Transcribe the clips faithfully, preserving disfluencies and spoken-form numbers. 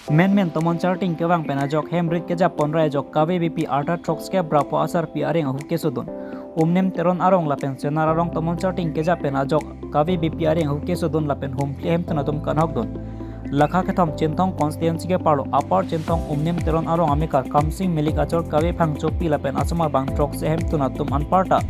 Menmen tomon charting kevang pen ajok hem rit kejap ponra ajok kave bipi arta throks ke brapo asarpi areng ahu kesodun. Umnem Teron arong lapen Senar arong tomon charting kejap pen ajok kave bipi areng ahu kesodun lapen humphli ahemtun atum kanhokdun. Lakha kethom Chinthong constituency ke parlo Upper Chinthong Umnem Teron arong amekar Kamsing Milik achor kave phangchopi lapen asomar bang throksi ahemtun atum anparta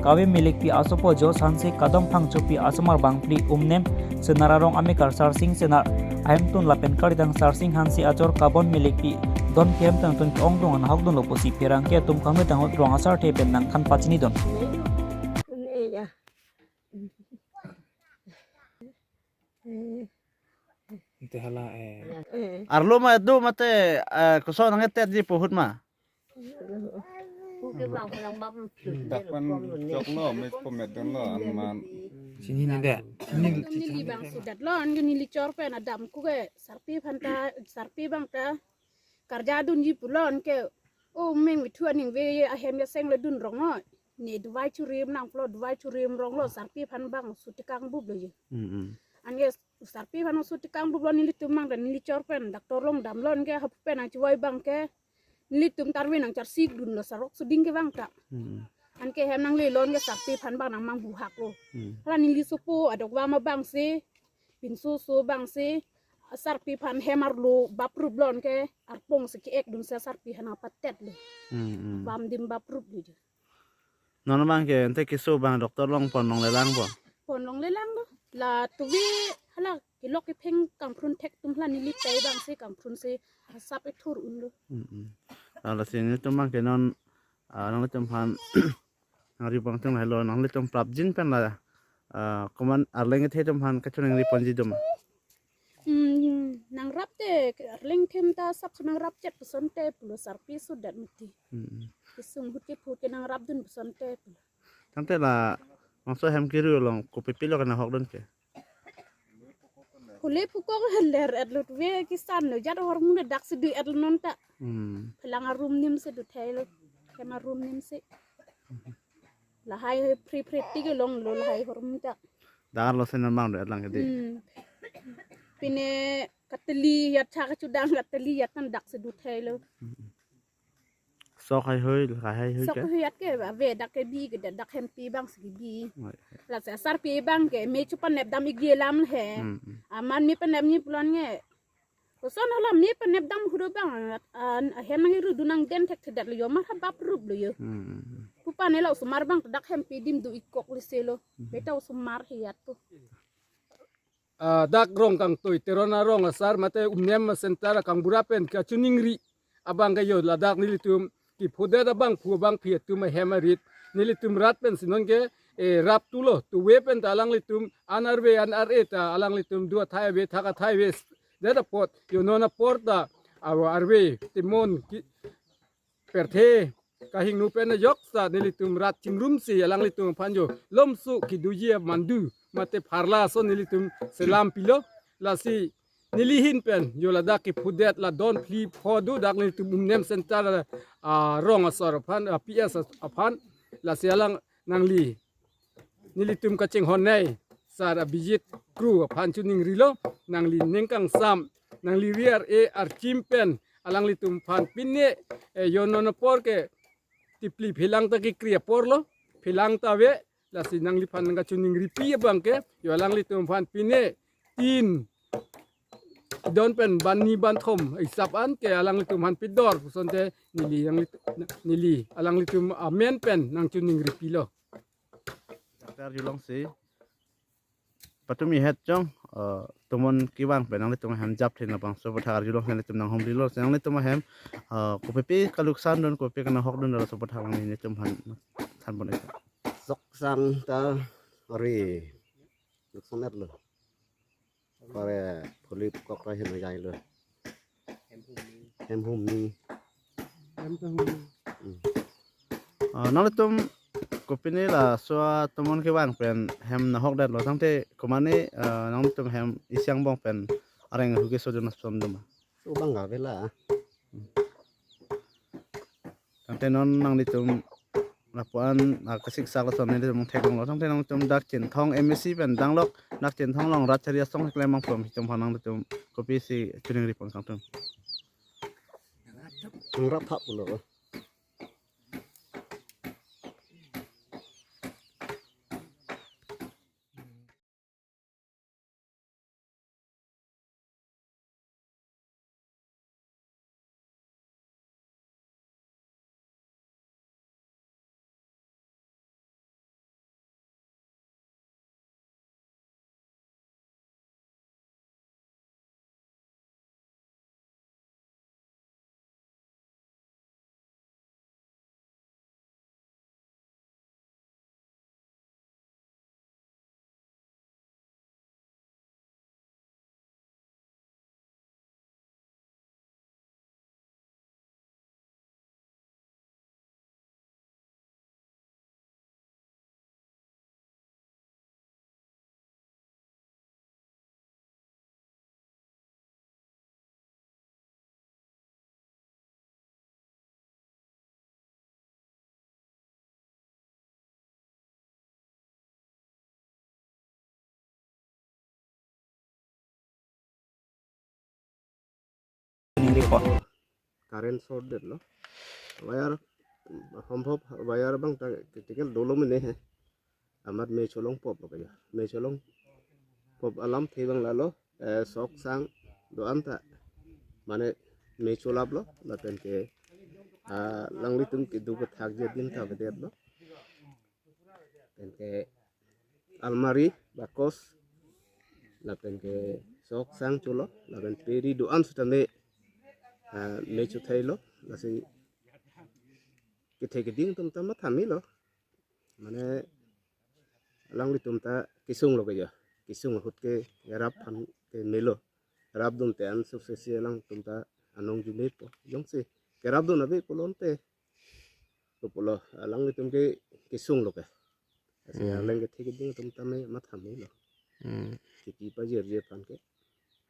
kave Milikpi asopo Jos Hanse, kadom phangchopi asomar bang phli Umnem Senar arong amekar Sarsing Senar ahemtun lapen karidang Sarsing Hanse achor kabon Milikpi don kehemtun atum ke-ongdung anhokdunlo pusi pherangke atum kangni danghut rong asarthe pen nangthan pachinidun. Ante hala, eh. Arlo ma do mate, eh, koson nangtetji pu ahut ma? Dak pen choklo, me po medunlo, anman. Sini ni deh. Sini. Neli bang sudat lo, anke neli chor pen adam kuke sarpi aphan ta, sarpi bang ta karjadunji pulo, anke o meng mithu aning ve ahem aseng le dun rong noi. Ne dovai churim nangpulo, dovai churim ronglo, sarpi aphan bang sutikang buplo je. Hmm, hmm. Anke sarpi aphan sutikang buplo, nelitum mang dan neli chor pen doctor along damlo, anke hapu pen nangchivoi bang ke nelitum tarve nangcharsikdunlo, sarok suding kevang ta. Hmm. Anke hem nanglelo, anke sarpi aphan bang nangmang buhaklo. Hmm. Hala neli sopo adokvam abang si, pinso so bang si, sarpi aphan hem arlo bapruplo, anke arpong si ke-ekdun si sarpi aphan nangpatetlo. Hmm, hmm. Vam adim bapruplo je. Non bang ke ante keso bang doctor along pon longlelang bo? Pon longlelang lo. La tuvi hala kelok kepheng kangphrun thek atum hala neli tei bang si kangphrun si asap ethur unlo. Hmm, hmm. Lasi nelitum bang ke non, ah, nanglitum aphan nangri bang atum lahelo, nanglitum prapjin pen la, ah, komat arleng kethe atum aphan kachiningri ponji doma? Hmm, nangrap te, arleng them ta asap si nangrap chet pusonte pulo, sarpi sudat mati. Hmm. Kesung ahut kephut ke nangrapdun pusonte pulo. Tangte labangso hem kiri along kopipi lo kanahokdun ke? Kule pukok ler-etlo tuve, kisan lo jat ahormu le dak si du-etlo non ta. Hmm. Phelang arum anim si du theilo. Hem arum anim si. Lahai phri phri tik longlo lahai ahormu ta. Dak arlo si non bang du-etlang ke dei. Hmm. Pine kateli ajat tha kachudang kateli ajat tan dak si du theilo. Sok haihui, lahai haihui. Sok ke? Haihui ajat ke ave, dak kebi ke dak hempi bang si kebi. Oi. Lasi asarpi bang ke me chepanep dam igi alam he. Hmm, hmm. Amat me panepji pulo anke. Koson hala me panep dam ahut bang, ah, ahem nangirudun nangden thekthedetlo jo, mar ha bapruplo jo. Hmm, hmm, hmm. Pu aphan ela osomar bang dak hempi adim do-ikkok lesi lo. Hmm. Beta osomar hiyat pu. Ah, dak rong kangtui Teron arong asar mate Umnem center akangbura pen kachiningri abang ke jo ladak nelitum kephodet abangphu abangphi atum ahem arit nelitum rat pensi non ke, eh, rap tulo, tuve pen ta alanglitum an arve an ar-e ta alanglitum do athai ave thak athai ave det apot jo non apor ta avo arve timon ki pirthe kahingno pen ajok sa nelitum rat chingrumsi alanglitum aphan jo lomso kedoji amandu mate pharla ason nelitum selam pilo. Lasi neli ahin pen jo ladak kephodet la don phli pho do dak nelitum Umnem center, ah, rong asar aphan, ah, P S aphan. Lasi alang nangli nelitum kachinghon nei sar Abhijit Kro aphan chiningrilo, nangli ning kangsam, nangli ri ar-e archim pen alanglitum aphan pine, eh, jo non apor ke tipli phelang ta kekri aporlo, phelang ta ave, lasi nangliphan nangkachiningripi abang ke jo alanglitum aphan pine tin don pen banni banthom isap an ke alanglitum aphan pidor pusonte neli alanglit-, neli alanglitum amen pen nangchiningripilo. Doctor arjulongsi patumi het jong, eh, tomon kevang pen nanglitum ahem jap thin labangso aputhak arjulongsi nanglitum nanghumrilo, si nanglitum ahem, eh, kopipi kaluksan dun, kopipi kanahokdun, laso aputhak alangli nelitum aphan thanpon-ik. Sok sang ta ri luksan-etlo. Pare phuli kok ta hin jailo. Hem humni. Hem ta humni. Hmm. Ah, nanglitum kopine laso atomon kevang pen hem nahokdetlo, tangte komatne, ah, nanglitum hem isi angbong pen areng ahu kesodun ason doma? So bang ga vela. Tangte non nanglitum Lapuan, ah, kasiksak lason nelitum theklonglo, tangte nangtum dak Chinthong M A C pen danglok, dak Chinthong along rat chari asong keklem abang from hitum phanang tum kopisi chuning ripon kangtum. Ngrap thap pulo. Current short detlo. Wire, hombhob wire abang ta critical dolo mene he. Amat me cholong pop lo kaya. Me cholong pop alamthe abang lalo, eh, sok sang do-an ta mane me cholaplo, lapen ke, ah, alanglitum kedo kethak je din ta vedetlo. Lapen ke almari, bakos, lapen ke sok sang cholo, lapen peri do-an sitame, ah, me chothailo, lasi kethe keding atum ta matha melo. Mane alanglitum ta kesung lo kaya. Kesung ahut ke kerap aphan ke melo. Rapdun te an sukses si alangtum ta anong jume po. Jongsi kerapdun ave pulote, ko pulo alanglitum ke kesung lo ke. Asi Hmm. Arleng kethe keding atum ta me matha melo. Hmm. Kepi pajirji aphan ke.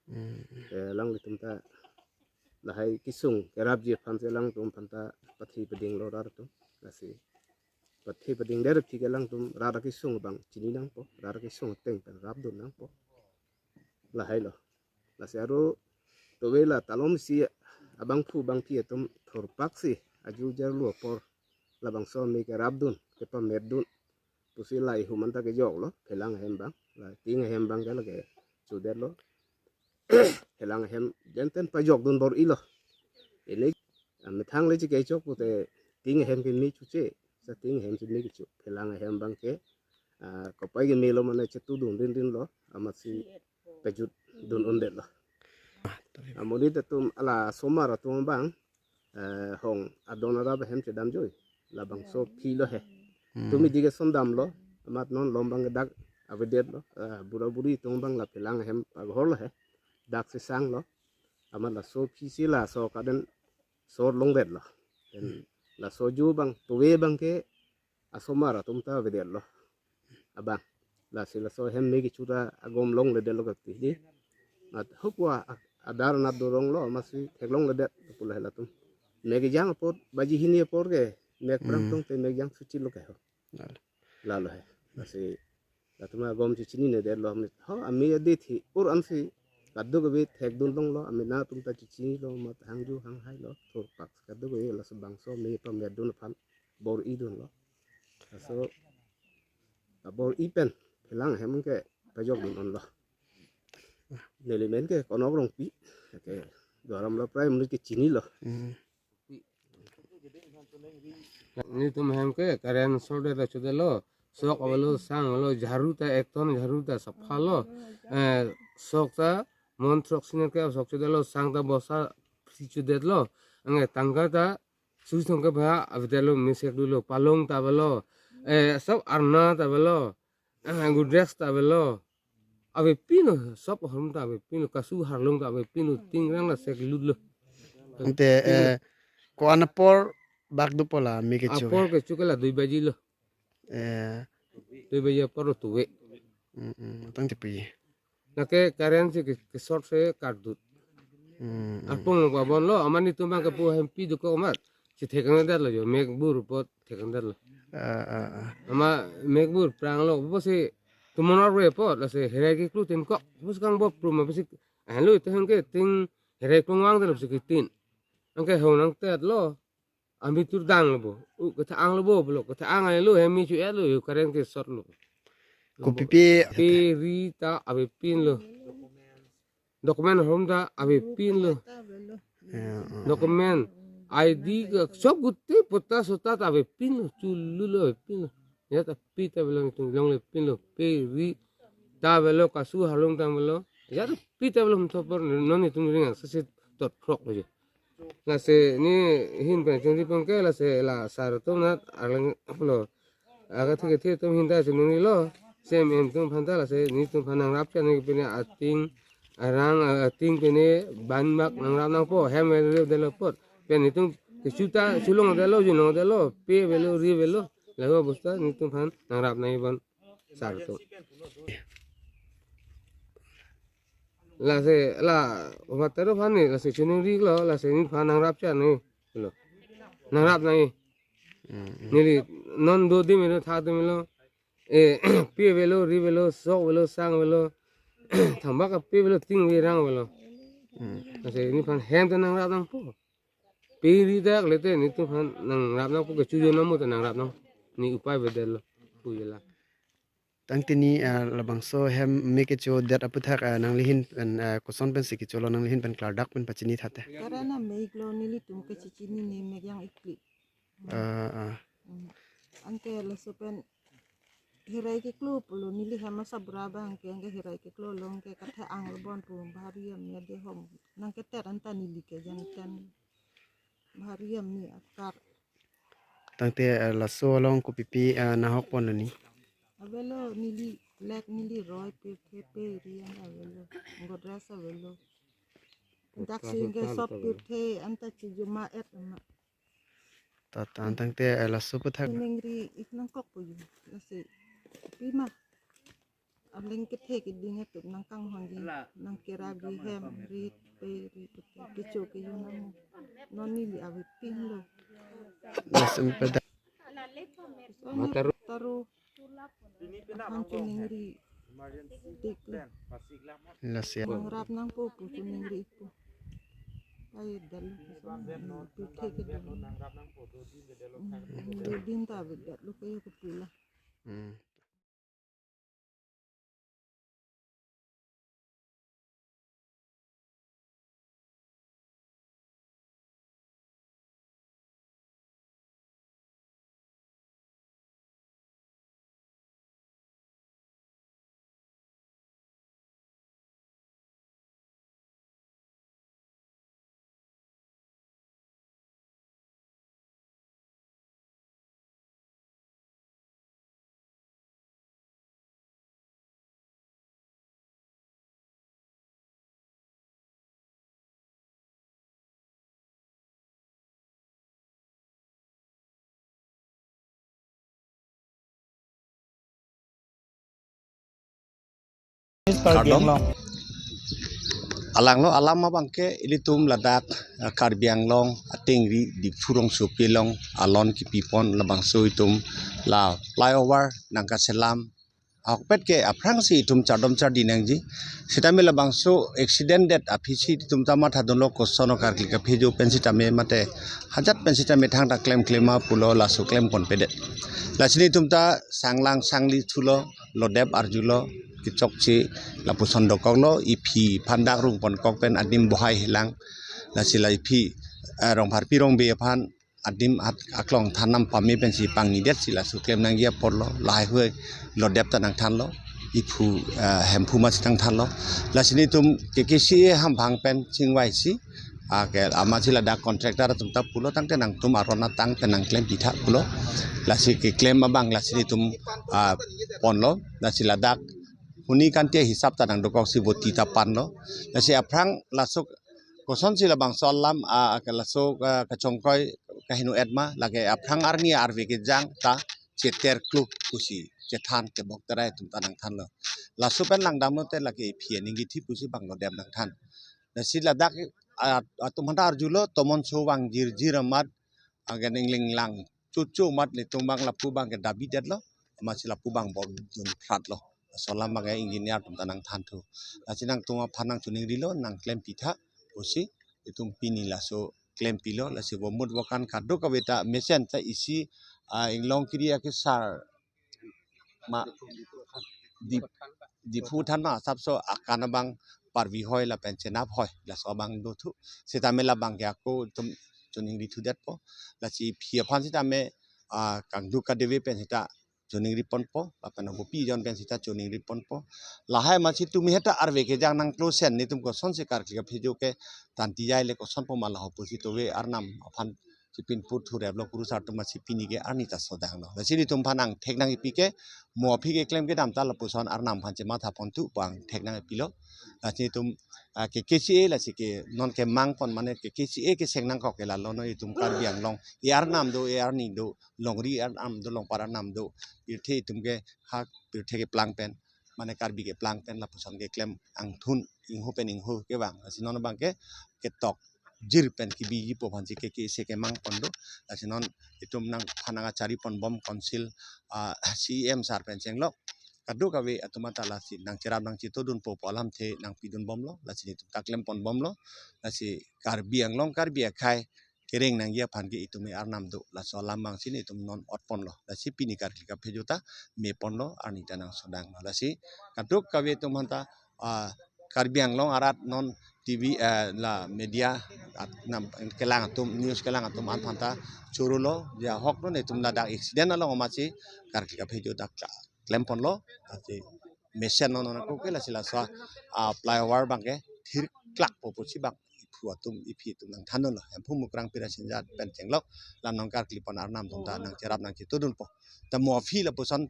Hmm. Eh, alanglitum ta lahai kesung kerapji aphan si alangtum aphan ta pathe padinglo rat atum. Lasi pathe padingdet aphi ke alangtum rat akesung abang chini nangpo, rat akesung ateng pen rapdun nangpo. Lahailo. Lasi aro tove la talom si abangphu abangphi atum thurpak si aju jarlo apor labangso me kerapdun, kepametdun pusi lahai ahu man ta kejoklo, phelang ahem abang, la ting ahem abang ke lake chodetlo. Phelang ahem jenten pajokdun bor-ilo. Ili amethang le chikechok pute ting ahem ke me choche, sa ting ahem si me kecho. Phelang ahem abang ke, ah, kopai ke melo mane chetudun rinrinlo, amatsi pejutdun undetlo. Amonit atum ala asomar atum abang, eh, hong adon arap ahem chedamjoi. Labangso philo he. Hmm. Tumi dik eson damlo, amat non lom abang ke dak avedetlo, eh, bura buri atum abang la phelang ahem paghorlo he. Dak si sanglo. Amat laso phisi laso kaden sor longdetlo. Then Hmm. Laso ju abang, tove abang ke asomar atum ta avedetlo. Abang. Lasi laso ahem me kecho ta agom longledetlo kati di. Mat hukwa ak-, adar anat doronglo, amatsi theklongledet pulo he latum. Mek kejang apor, baji hini apor ke, mek prang Hmm. Tong te mek kejang suchilo ke ho. Lalo. Lalo he. Lasi latum agom chechinine detlo, amit ho, ame adi thi, ur ansi kadokave thekdun longlo, amena atum ta chechinilo, mat hangju hanghailo, thurpak kadokave laso bangso me pametdun aphan bor-idunlo. Laso abor-i pen phelang ahem ke pajokdun unlo. Neli men ke Konok Rongpi, ke Duar Amla prai monit ke chinilo. Hmm. Nelitum ahem ke current short det ta chodetlo, sok avelo, sang avelo, jharu ta ek ton jharu ta saphalo, eh, sok ta mon throk siner ke sok chodetlo, sang ta bosa phli chodetlo, anke tangka ta susi thomkep ha avedetlo, mesek dolo, palong ta avelo, eh, sob arna ta avelo, ah, Godrej ta avelo. Avepinlo, sob ahormu ta avepinlo, kasu harlong ta avepinlo, tingrang la sek lutlo. Ante, eh, ko-an apor bak dopo la me kecho? Apor kecho ke la dui baji lo. Eh. Dui baji apor lo tove. Mm, mm, tangte pi. Lake current si ke, ke short si kardut. Mm, mm. Arpong lo babon lo, amat nelitum abang kepu hempi dokok amat. si thek-ang detlo jo, mekbur apot thek-ang detlo. Ah, ah, ah. Ama mekbur pranglo, pusi tomon arve apot, lasi herai keklu tin kok, pusi kang bop prum, pusi ahin lo ite hang ke ting herai klung vang detlo pusi kitin. Anke hong nangtetlo, ambi tur danglo bo, u kethe-anglo bo pulo, kethe-ang lo, hemi chu-etlo, yo current kesotlo. Kopipi? Pe ri ta avepinlo. Document hom ta avepinlo. Ya, ah. Document, I D ke sob guti, pota sota ta avepinlo, chululu avepinlo. Ya ta pi ta avelo, netum longlepinlo, pe ri ta avelo, kasu halong ta avelo. Ya ta pi ta avelo, thopor non netum ringa, sasi tot krok lo je. Lasi ne hin pen chunri pon ke, lasi la sar atum nat arlang aplo. Aga thik thik atum hin ta chunri lo. Sem em atum aphan ta, lasi netum aphan nangrap cha ne pine ating arang, ating pine ban bak nangrap nangpo, hem vel vel detlo apot. Pen netum kechu ta chulong detlo, junong detlo, pe avelo, ri avelo. Laho bosta netum aphan nangrap nangji bon sar atum. Lasi la water aphan ne, lasi chuningri lo, lasi nephan nangrap cha ne lo. Nangrap nangji. Hmm, hmm. Neli non do dim lo, tha dim lo. E, pe avelo, ri avelo, sok avelo, sang avelo. Thambak ke pe avelo, ting ave, rang avelo. Hmm. Lasi nephan hem ta nangrap nangpo. Pe ri dak le te netum aphan nangrap nangpo, kechu jo nangmo ta nangrap nang. Ne upai ave detlo. Pu je la. Tangte ne, ah, labangso hem me kechodet aputhak, ah, nangli hin pen, ah, koson pensi kecholo, nangli hin pen klardak pen pachini thatte. Karena mek lo, nelitum kechechinine mek yang ikli. Ah, ah. Hmm. Anke laso pen herai keklu pulo, neli hem asabra abang ke, anke herai keklu along ke kethe-anglo bon pu, bahari amni adehom nangketer anta neli ke jangten. Bahari amni akar. Tangte, eh, laso along kopipi, eh, nahok pon ni? Avelo, neli lek, neli roi, pirthe, pe ri an avelo, godres avelo. Dak si ke sob pirthe anta chijuma et ama. Ta, ta, tangte, eh, laso aputhak. Ningri ik nangkok po ju. Lasi pima. Aling kethe keding atum nangkanghonji, nangkera bi hem, rit, pe, rit, pe, kecho ke yun nang. Non neli avepinlo. Laso pada. Soalnya taru. Taru. Aphan chuningri tik lo. Lasi. Nangrap nangpo pu chuningri ik po. Ai dalu. Pu thek ke dalu. Hmm, dodin ta ave dalu ke yo ke pula. Hmm. Kardom. Alanglo alam abangke ilitum ladak, eh, Karbi Anglong atengri Diphu rongsopi along alon kipipon labangso itum la flyover nangkaselam ahokpet ke aphrangsi itum chardom chardi nangji. Sitame labangso accident det aphisi itum ta mathadunlo, koson karkli kaphejo pen sitame mate hajat pen sitame thangta klemklem ma pulo, laso klem ponpedet. Lasi netum ta sanglang sangli thulo, lodep arjulo, kechokche lapuson dokoklo, iphi phandak rung ponkok pen adim bohai helang. Lasi la iphi, eh, Rongpharpi Rongbe aphan adim at aklong thanam pame pensi pangnidet si laso klem nangji aporlo, lahai hui lodep ta nangthanlo, iphu, eh, Hemphu masi nangthanlo. Lasi netum K K C A hambang pen chingvaisi, ah, ke amatsi ladak contractor atum ta pulo, tangte nangtum aron atang pen nangklem pitha pulo. Lasi keklem abang lasi netum, ah, ponlo, lasi ladak huni kanti hisap ta nangdokoksi boti ta panlo. Lasi aphrang laso kosonsi labangso alam, ah, ke laso, ah, kachongkoi kaheno et ma, lake aphrang arni arve kejang ta cheter kluk pusi chethan kebok terai atum ta nangthanlo. Laso pen langdamlote lake iphi aninggithi pusi bang lodep nangthan. Lasi ladak, ah, atum aphanta arjulo tomon so vang jirjir amat agen ingling lang chuchu mat netum abang lapu abangke dabi detlo, amatsi lapu abang bom dun phratlo. Laso alam abangke engineer atum ta nangthan thu. Lasi nangtum aphan nangchoningri lo, nangklempi tha pusi itum pini laso klempilo. Lasi bomut bokan kadokave ta mesen ta isi, ah, Inglongkiri akesar ma Dip-, Diphu than ma asapso akan abang Parvi hoi lapen Chenab hoi, laso abang do thu. Sitame labangke ako itum choningri thudetpo. Lasi aphi aphan sitame, ah, kangduk kadeve pen sita choningri ponpo, lapen abopi jon pen sita choningri ponpo. Lahai amatsi tumi heta arve kejang nangklosen netum kosonsi karkli kaphejo ke tantijai le kosonpo ma laho pusi tove arnam aphan chipin put thureplo kurusar atum amatsi pini ke arni ta sodanglo. Lasi netum aphan nangthek nangkipi ke mo aphi keklem kedam ta lapuson arnam aphan chematha pon thu pu angthek nangkipilo. Lasi netum, ah, K K C A lasi ke non kemang pon mane K K C A keseng nangkok ke lalo non itum Karbi Anglong. E arnam do, e arni do, longri arnam do, longpar arnam do. Pirthe itum ke ha pirthe keplang pen, mane Karbi keplang pen lapuson keklem angthun ingho pen ingho kevang. Lasi non abangke ketok jir pen kebiji po aphansi K K C A kemang pon do. Lasi non itum nangphan nangkachari pon bom council, ah, C E M sir pen chenglok kadokave atum ata lasi nangcherap nangchetodunpo pu alamthe nangpidun bomlo. Lasi netum ta klem pon bomlo. Lasi Karbi Anglong Karbi akhei kereng nangji aphan ke itum e arnam do, laso alam abangsi netum non ot ponlo. Lasi pini karkli kaphejo ta me ponlo, arni ta nangsodanglo. Lasi kadokave atum aphanta, ah, Karbi Anglong arat non T V, eh, la media at-, nam kelang atum, news kelang atum an aphanta chorolo, ja ahok lo netum ladak accident along amatsi karkli kaphejo ta kla-, klem ponlo. Lasi mesen non non ako ke lasi laso, ah, flyover abangke thirklakpo pusi bang iphu atum iphi atum nangthanlo. Hemphu Mukrang Pirasinja pen chenglok la nangkarkli pon arnam atum ta nangcherap nangchetodunpo. Ta mo aphi lapuson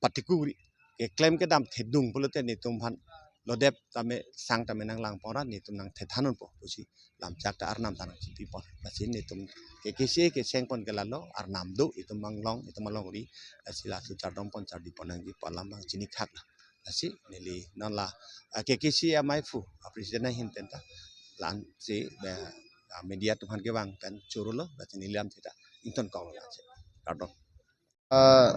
patikuri keklem kedam thedung pulote netum aphan lodep tame sang tame nanglang pon ra netum nangthethanpo pusi lamchak ta arnam ta nangchipi pon. Lasi netum K K C A keseng pon ke lalo, arnam do itum Anglong, itum alongri. Lasi laso chardom pon chardi pon nangji pu alam abang chini thaklo. Lasi neli non la, ah, K K C A amaiphu, ah, president ahin pen ta la-ansi, eh, ah, media atum aphan kevang pen chorolo, lasi neli lamthe ta ingtonkoklo lasi. Kardom. Ah,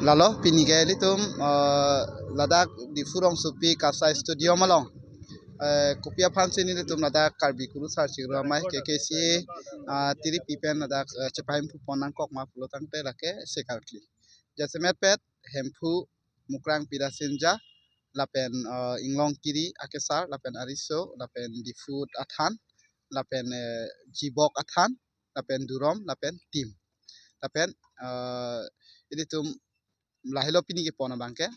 lalo pini ke ilitum, ah, ladak Diphu rongsopi Kasai Stadium along, eh, kopi aphansi nelitum ladak Karbi Kurusar Chikru Amei K K C A, ah, tiripi pen ladak, eh, chepahemphu pon nangkok ma pulo tangte lake sekarkli. Jasemetpet Hemphu Mukrang Pirasinja, lapen, eh, Inglongkiri akesar, lapen ariso, lapen Diphu athan, lapen, eh, Jibok athan, lapen Durom, lapen Tim. Lapen, eh, ilitum lahelo pini kepon abangke.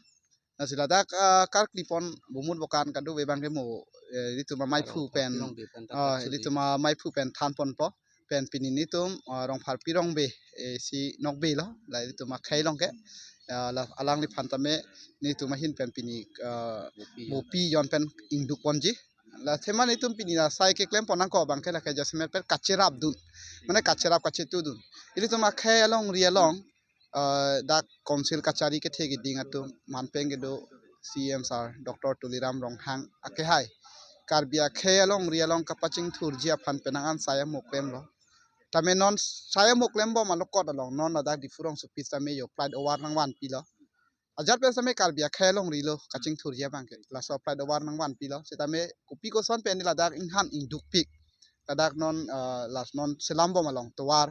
Lasi ladak, eh, karkli pon bomut bokan kadokave abangke mo, eh, ilitum amaiphu pen, Rongpharpi Rongbe pen ta ah, karkli. Ilitum amaiphu pen than ponpo. Pen pini netum, ah, Rongpharpi Rongbe, eh, si nokbe lo, la ilitum akhei along ke. Ah, la alangliphan tame netum ahin pen pini, ah, Bopi. Bopi jon pen ingduk ponji. La thema netum pini la sai keklem pon nangkok abangke lake jasemetpet kacherapdun. Mane kacherap kachetodun. Ilitum akhei alongri along, ah, dak council kachari kethe keding atum manpeng kedo C E M sir Doctor Tuliram Ronghang akehai Karbi akhei alongri along kapachingthurji aphan penang an sai amoklemlo. Tame non sai amoklem bom alokot along non ladak Diphu rongsopi tame yo flyover nangvanpilo. Ajat pen tame Karbi akhei alongri lo kachingthurji abangke. Laso flyover nangvanpilo. Sitame kopi koson pen ladak inghan ingdukpik. Ladak non, ah, las non selam bom along tovar,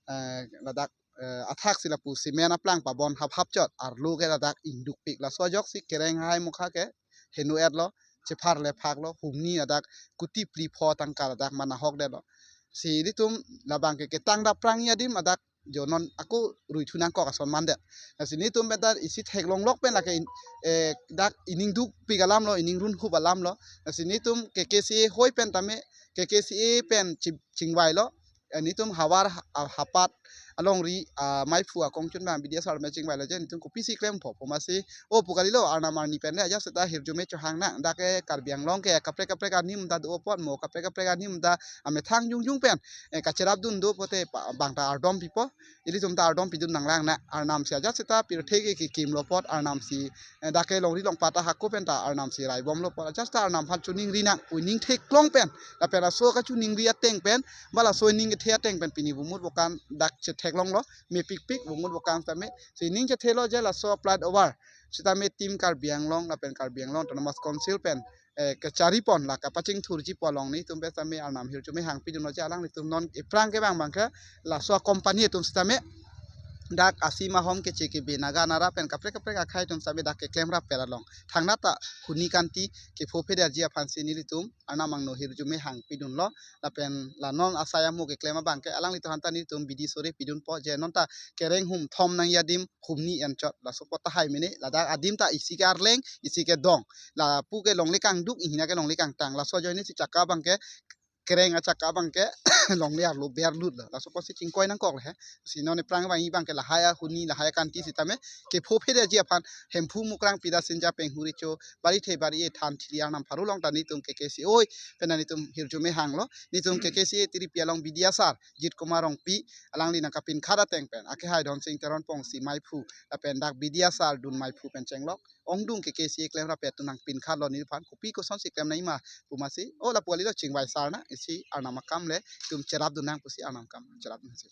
eh, ladak, eh, athak si lapu cement aplang pabon hap hap chot arlo ke ladak ingdukpik. Laso ajoksi kereng hai mukha ke henu-etlo, chepharle phaklo, humni ladak kuti phli pho tangka ladak mana hokdetlo. Si ilitum labangke ketang dapprang adim ladak jo non ako ruithu nangkok ason mandet. Lasi netum pen ta isi theklonglok pen lake in-, eh, dak ining dukpik alamlo, ining runhup alamlo. Lasi netum K K C A hoi pen tame, K K C A pen ching-, chingvailo. Eh, netum havar ha-, hapat, alongri, ah, maiphu akongchun abang B D S R me chingvailo je, netum kopisi klempo pu masi, o pu kalilo, arnam arni pen le ajat seta hirjume chohang nang, dak ke Karbi Anglong ke kaprek kaprek anim ta do apot mo, kaprek kaprek anim ta amethang jongjong pen, eh, kacherapdun do pote pa-, bang ta ardom pipo, ilitum ta ardom pidun nanglang nang, arnam si ajat seta pirthe ke kekimlo apot, arnam si, eh, dak ke longri longpat ta hako pen ta arnam si raibomlo apot, ajat seta arnam aphan choningri nang, pu ning theklong pen, lapen laso kachoningri ateng pen, ba laso ning kethe ateng pen pini bomut bokan dak chetheklonglo, mepikpik bomut bokan tame, si ning chethelo je laso flight over sitame Team Karbi Anglong lapen Karbi Anglong Autonomous Council pen, eh, kacharipon la kapachingthurjipon along netum pen sitame arnam hirjume hangpidunlo je, alanglitum non ephrang kevang abang ke laso company atum sitame dak asim ahom keche kebe Naga Nara pen kaprek kaprek akhei atum sitame dak keklem rapet along thangnat ta huni kanti kepho phederji aphan si nelitum arnam angno hirjume hangpidunlo, lapen la non asai amo keklem abang ke alanglitum aphan ta nelitum bidi sore pidunpo je non ta kereng hum thom nangji adim humni enchot, laso apot tahai mene, ladak adim ta isi ke arleng, isi ke dong, lapu ke longle kangduk, ihina ke longle kangtang, laso ajoine si chakka abang ke kereng achakka abang ke longle arlo berlut lo, laso apot si chingkoi nangkok le he. Si non ephrang abang abang ke lahai ahuni, lahai akanti sitame kepho phederji aphan Hemphu Mukrang Pida Sinja Penghuri Cho Bari The Bari E Than Thili arnam pharo along ta netum K K C O pen netum hirjume hanglo, netum K K C A tiripi along B D S R Jit Kumar Rongpi, alangli nangkapinkhat ateng pen akehai Dhonsing Teron Pongsi maiphu lapen dak B D S R dun maiphu pen chenglok ongdung K K C A klem rapet atum nangpinkhatlo neliphan, kopi kosonsi klem nangji ma pu masi, o lapu kalilo, chingvai sar nang, isi arnam akam le netum cherapdun nang pusi arnam akam cherapdun si.